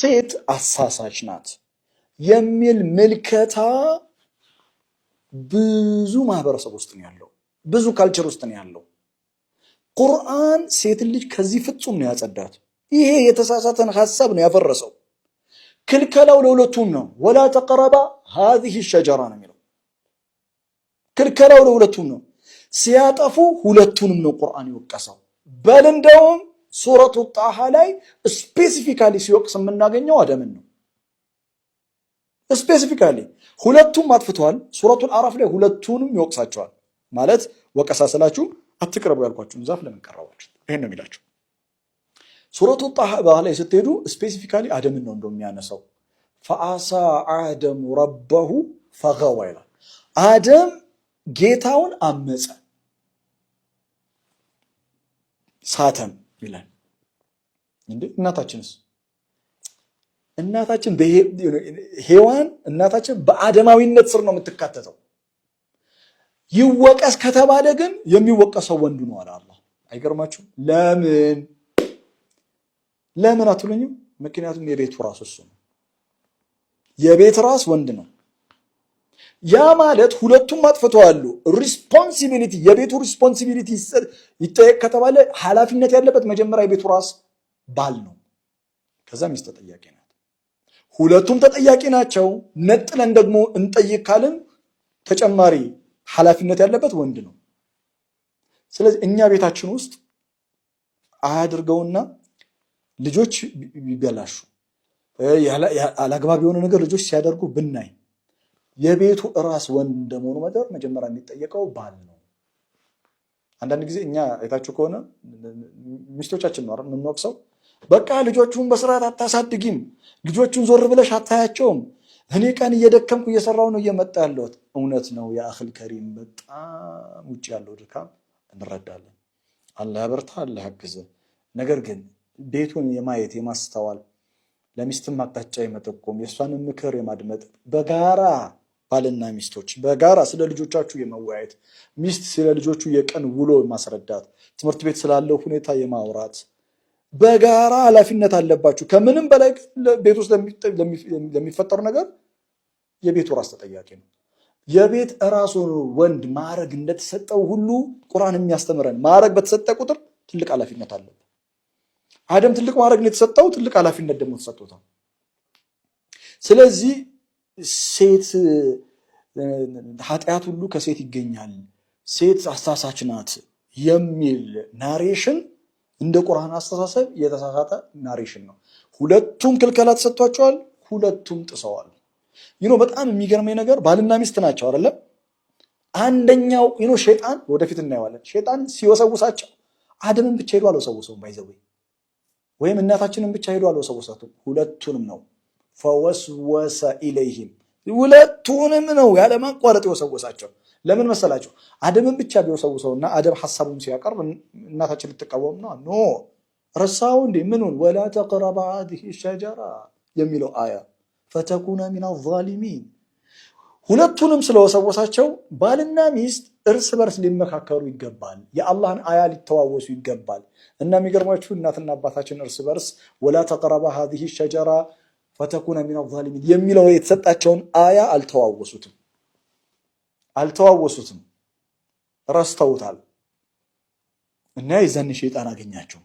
ሴት አሳሳች ናት የሚል ምልከታ ብዙ ማህበረሰብ ውስጥ ነው ያለው፣ ብዙ culture ውስጥ ነው ያለው። ቁርአን ሴት ልጅ ከዚህ ፍጹም ነው ያጸዳት። ይሄ የተሳሳተን ሐሳብ ነው ያፈረሰው። ክልከላው ለሁለቱም ነው። ولا تقربا هذه الشجرة ነው የሚለው። ክልከላው ለሁለቱም ነው። ሲያጠፉ ሁለቱንም ነው ቁርአን የወቀሰው። በል እንደውም ሱረቱ ጣሃ ላይ specifically ሲወቅስ የምናገኘው አደምን ነው። Specifically ሁለቱም አጥፍተዋል። ሱረቱል አዕራፍ ላይ ሁለቱንም ይወቅሳቸዋል። ማለት ወቀሳ ስላችሁ አትቅረቡ ያልኳችሁን ዛፍ ለምን ቀረባችሁ? ይሄን ነው የሚላቸው። ሱረቱ ጣሃ ላይ ስትሄዱ specifically አደምን ነው እንደው የሚያነሳው። فعصى آدم ربه فغوى ይላል። አደም ጌታውን አመፀ ሳተም ይላል። እንዴ እናታችንስ? እናታችን ሔዋን እናታችን በአደማዊነት ስር ነው የምትካተተው። ይወቀስ ከተባለ ግን የሚወቀሰው ወንዱ ነው አለ አላህ። አይገርማችሁም? ለምን ለምን አትሉኝም? ምክንያቱም የቤቱ ራስ እሱ ነው። የቤት ራስ ወንድ ነው። ያ ማለት ሁለቱም አጥፍተዋል። Responsibility፣ የቤቱ responsibility ይጠየቅ ከተባለ ኃላፊነት ያለበት መጀመሪያ የቤቱ ራስ ባል ነው። ከዛ ሚስት ተጠያቂ ናት። ሁለቱም ተጠያቂ ናቸው። ነጥለን ደግሞ እንጠይቅ ካልን ተጨማሪ ኃላፊነት ያለበት ወንድ ነው። ስለዚህ እኛ ቤታችን ውስጥ አያድርገውና ልጆች ቢበላሹ፣ አላግባብ የሆነ ነገር ልጆች ሲያደርጉ ብናይ የቤቱ ራስ ወንድ እንደመሆኑ መጠን መጀመሪያ የሚጠየቀው ባል ነው። አንዳንድ ጊዜ እኛ አይታችሁ ከሆነ ሚስቶቻችን ነው የምንወቅሰው። በቃ ልጆቹን በስርዓት አታሳድጊም፣ ልጆቹን ዞር ብለሽ አታያቸውም። እኔ ቀን እየደከምኩ እየሰራው ነው እየመጣ ያለሁት። እውነት ነው يا أخي الكريم፣ በጣም ውጭ ያለው ድካም እንረዳለን። አላህ ያበርታ፣ አላህ ያግዝ። ነገር ግን ቤቱን የማየት፣ የማስተዋል፣ ለሚስትም አቅጣጫ የመጠቆም፣ የእሷንም ምክር የማድመጥ፣ በጋራ ባልና ሚስቶች በጋራ ስለ ልጆቻችሁ የመወያየት፣ ሚስት ስለ ልጆቹ የቀን ውሎ የማስረዳት፣ ትምህርት ቤት ስላለው ሁኔታ የማውራት በጋራ ኃላፊነት አለባችሁ። ከምንም በላይ ቤት ውስጥ ለሚፈጠሩ ነገር የቤቱ ራስ ተጠያቂ ነው። የቤት ራሱ ወንድ ማዕረግ እንደተሰጠው ሁሉ ቁርአን የሚያስተምረን ማዕረግ በተሰጠ ቁጥር ትልቅ ኃላፊነት አለበት። አደም ትልቅ ማዕረግ ነው የተሰጠው፣ ትልቅ ኃላፊነት ደግሞ ተሰጥቶታል። ስለዚህ ሴት ኃጢአት ሁሉ ከሴት ይገኛል፣ ሴት አሳሳች ናት የሚል narration እንደ ቁርአን አስተሳሰብ የተሳሳተ narration ነው። ሁለቱም ክልከላ ተሰጥቷቸዋል፣ ሁለቱም ጥሰዋል። በጣም የሚገርመኝ ነገር ባልና ሚስት ናቸው አይደለም? አንደኛው ሸይጣን ወደፊት እናየዋለን። ሸይጣን ሲወሰውሳቸው አደምን ብቻ ሄዶ አልወሰውሰውም፣ by the way፣ ወይም እናታችንን ብቻ ሄዶ አልወሰውሳትም። ሁለቱንም ነው። فوسوس إليهم፣ ሁለቱንም ነው ያለማቋረጥ የወሰወሳቸው። ለምን መሰላቸው? አደምን ብቻ ቢወሰውሰውና አደም ሐሳቡን ሲያቀርብ እናታችን ልትቃወም ነው። No፣ ረሳው እንዴ ምኑን? ولا تقربا هذه الشجرة የሚለው አያ፣ فتكونا من الظالمين። ሁለቱንም ስለወሰወሳቸው ባልና ሚስት እርስ በርስ ሊመካከሩ ይገባል። የአላህን አያ ሊተዋወሱ ይገባል። እና የሚገርማችሁ እናትና አባታችን እርስ በርስ ولا تقربا هذه الشجرة فتكونا من الظالمين የሚለው የተሰጣቸውን አያ አልተዋወሱትም አልተዋወሱትም፣ ረስተውታል። እና የዛን ሸይጣን አገኛቸው።